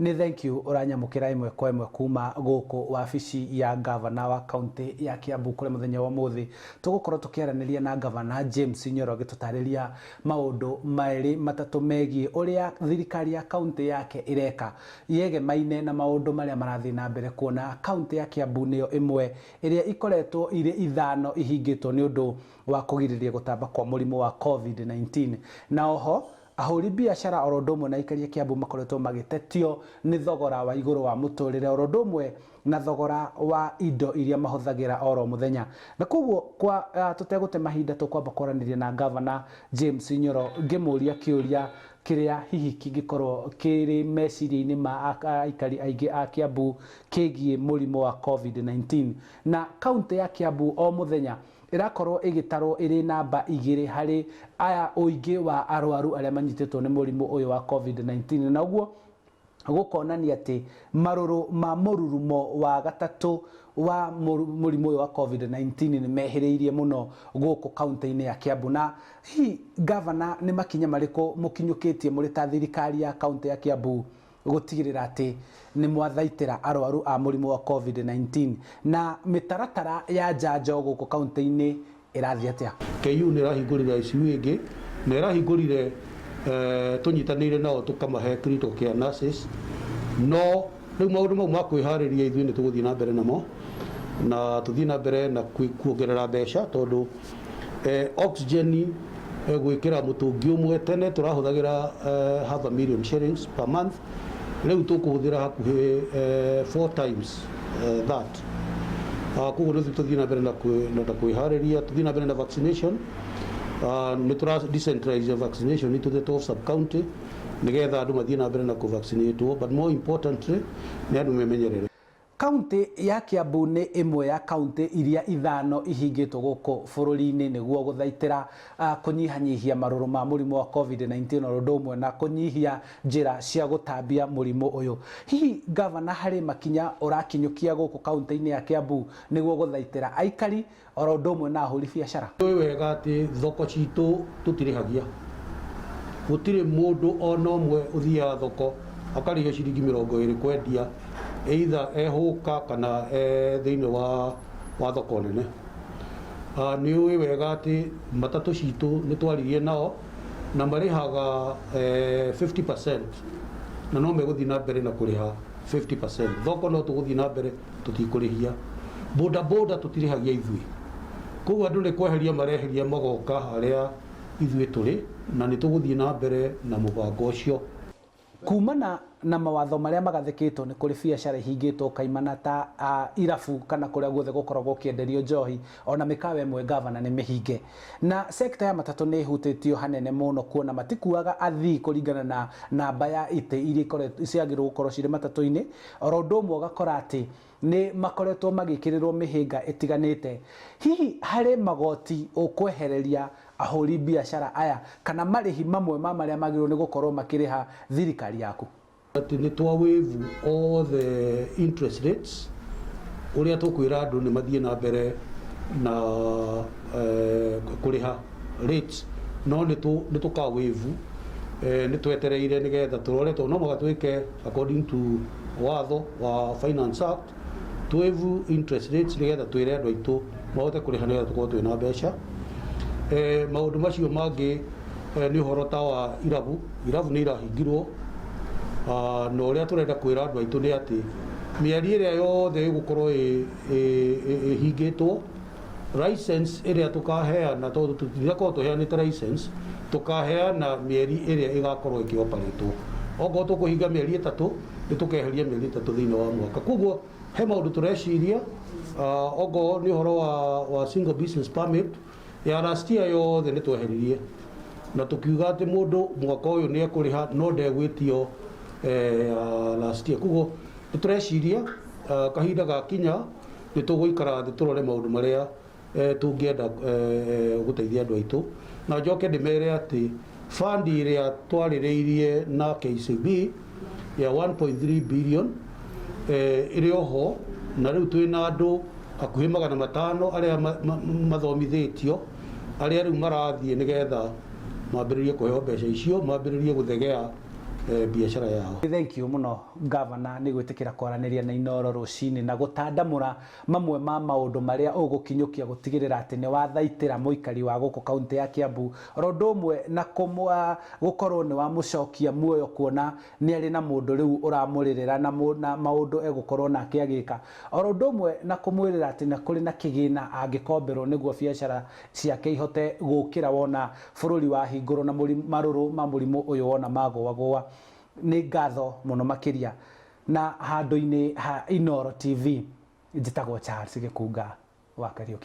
Nĩ thank you ũranyamũkĩra ĩmwe kwa ĩmwe kuma gũkũ wabici ya ngavana wa kaunti ya Kiambu, kũrĩa mũthenya wa ũmũthĩ tũgũkorwo tũkĩaranĩria na ngavana James Nyoro agĩtũtarĩria maũndũ merĩ matatũ megiĩ ũrĩa thirikari ya kaunti yake ĩreka yegemaine na maũndũ marĩa marathiĩ na mbere, kuona kaunti ya Kiambu nĩyo ĩmwe ĩrĩa ikoretwo irĩ ithano ihingĩtwo nĩ ũndũ wa kũgirĩrĩria gũtamba kwa mũrimũ wa COVID-19. Na oho ahũri biacara oro ũndũ ũmwe na aikari a Kiambu makoretwo magĩtetio nĩ thogora wa igũrũ wa mũtũrĩre oro ũndũ ũmwe na thogora wa indo iria mahũthagĩra oro mũthenya. Na koguo kwa tũtegũte mahinda, tũkwamba kwaranĩria na ngavana James Nyoro ngĩmũria kĩũria kĩrĩa hihi kĩngĩkorwo kĩrĩ meciria-inĩ ma aikari aingĩ a Kiambu kĩgiĩ mũrimũ wa COVID-19. Na kaunti ya Kiambu o mũthenya ĩrakorwo ĩgĩtarwo ĩrĩ namba 2 harĩ aya ũingĩ wa arwaru arĩa manyitĩtwo nĩ mũrimũ ũyũ wa COVID-19, na ũguo gũkonania atĩ marũrũ ma mũrurumo wa gatatũ wa mũrimũ ũyũ wa COVID-19 nĩ mehĩrĩirie mũno gũkũ kaunti-inĩ ya Kiambu. Na hihi ngavana, nĩ makinya marĩkũ mũkinyũkĩtie mũrĩ ta thirikari ya kaunti ya Kiambu gũtigĩrĩra atĩ nĩ mwathaitĩra arwaru a mũrimũ wa COVID-19, na mĩtaratara ya njanjo gũkũ kaunti-inĩ ĩrathiĩ atĩa? KU nĩ ĩrahingũrire ICU ĩngĩ na ĩrahingũrire tũnyitanĩire nao tũkamahe critical care nurses. No rĩu maũndũ mau ma kwĩharĩria, ithuĩ nĩ tũgũthiĩ na mbere namo na tũthiĩ na mbere na kuongerera mbeca, tondũ oxygen gwĩkĩra mũtũngi ũmwe, tene tũrahũthagĩra half a million shillings per month, rĩu tũkũhũthĩra hakuhĩ four times that. Koguo nĩ tũthiĩ na mbere na kwĩharĩria, tũthiĩ na mbere na vaccination. Nĩ tũra decentralize vaccination to the 12 sub county nĩgetha andũ mathiĩ na mbere na kũvaccinatwo, but more importantly nĩ andũ memenyerere. Kaunti ya Kiambu nĩ ĩmwe ya kaunti iria ithano ihingĩtwo gũkũ bũrũri-inĩ nĩguo gũthaitĩra kũnyihanyihia marũrũ ma mũrimũ wa COVID-19 oro ũndũ ũmwe na kũnyihia njĩra cia gũtambia mũrimũ ũyũ. Hihi ngavana, harĩ makinya ũrakinyũkia gũkũ kaunti-inĩ ya Kiambu nĩguo gũthaitĩra aikari oro ũndũ ũmwe na ahũri biacara? Ũĩ wega atĩ thoko citũ tũtirĩhagia. Gũtirĩ mũndũ ona ũmwe ũthiaga thoko akarĩhio ciringi 20 kwendia, either ehũka kana e thĩinĩ wa thoko nene. Nĩ ũĩ wega atĩ matatũ citũ nĩ twaririe nao na marĩhaga 50% na no megũthiĩ na mbere na kũrĩha 50%. Thoko no tũgũthiĩ na mbere, tũtikũrĩhia. Boda boda tũtirĩhagia ithuĩ. Koguo andũ nĩ kweheria mareheria magoka harĩa ithuĩ tũrĩ, na nĩ tũgũthiĩ na mbere na mũbango ũcio. Kumana na mawatho marĩa magathĩkĩtwo, nĩ kũrĩ biacara ihingĩtwo kaimana ta irabu kana kũrĩa guothe gũkoragwo gũkĩenderio njohi, ona mĩkawa ĩmwe, ngavana, nĩ mĩhinge. Na sekta ya matatũ nĩ ĩhutĩtio hanene mũno, kuona matikuaga athii kũringana na namba ya itĩ iria ciagĩrĩirwo gũkorwo cirĩ matatũ-inĩ. Oro ũndũ ũmwe ũgakora atĩ nĩ makoretwo magĩkĩrĩrwo mĩhĩnga ĩtiganĩte. Hihi harĩ magoti ũkwehereria ahũri biacara aya kana marĩhi mamwe ma marĩa magĩrĩirwo nĩ gũkorwo makĩrĩha thirikari yaku? Atĩ nĩ twa waive all the interest rates. Ũrĩa tũkwĩra andũ nĩ mathiĩ na mbere na kũrĩha rates, no nĩ tũka waive. Nĩ twetereire nĩgetha tũrore, tondũ no mũhaka twĩke according to watho wa Finance Act, tũ waive interest rates nĩgetha twĩre andũ aitũ mahote kũrĩha, nĩgetha tũkorwo twĩna mbeca. Maũndũ macio mangĩ nĩ ũhoro ta wa irabu. Irabu nĩ irahingirwo. Na ũrĩa tũrenda kwĩra andũ aitũ nĩ atĩ mĩeri ĩrĩa yothe ĩgũkorwo ĩhingĩtwo, license ĩrĩa tũkaheana, tondũ tũtinakorwo tũheanĩte license, tũkaheana mĩeri ĩrĩa ĩgakorwo ĩkĩoparĩtwo. Okorwo tũkũhinga mĩeri 3, nĩ tũkeheria mĩeri 3 thĩinĩ wa mwaka. Koguo he maũndũ tũreciria. Okorwo nĩ ũhoro wa single business permit ya last year yothe, nĩ tweheririe na tũkiuga atĩ mũndũ mwaka ũyũ nĩ ekũrĩha no ndegwĩtio ya last year. Koguo nĩ tũreciria kahinda gakinya nĩ tũgũikara thĩ tũrore maũndũ marĩa tũngĩenda gũteithia andũ aitũ. Na njoke ndĩmere atĩ fund ĩrĩa twarĩrĩirie na KCB ya 1.3 billion ĩrĩ oho, na rĩu twĩna andũ hakuhĩ 500 arĩa mathomithĩtio, arĩa rĩu marathiĩ nĩgetha mambĩrĩrie kũheo mbeca icio, mambĩrĩrie gũthegea. Biacara yao. Thank you muno, Gavana, nĩ gwĩtĩkĩra kwaranĩria na Inoro rũcinĩ na gũtandamũra mamwe ma maũndũ marĩa ũgũkinyũkia gũtigĩrĩra atĩ nĩ wathaitĩra mũikari wa gũkũ kaunti ya Kiambu, oro ũndũ ũmwe na gũkorwo nĩ wamũcokia muoyo, kuona nĩ arĩ na mũndũ rĩu ũramũrĩrĩra na maũndũ egũkorwo nake agĩka, oro ũndũ ũmwe na kũmwĩrĩra atĩ na kũrĩ na kĩgĩna angĩkomberwo nĩguo biacara ciake ihote gũkĩra wona bũrũri wahingũrwo na marũrũ ma mũrimũ ũyũ wona magũagũa. Nĩ ngatho mũno makĩria, na handũ-inĩ ha Inoro TV, njĩtagwo Charles Gĩkunga wa Kariũki.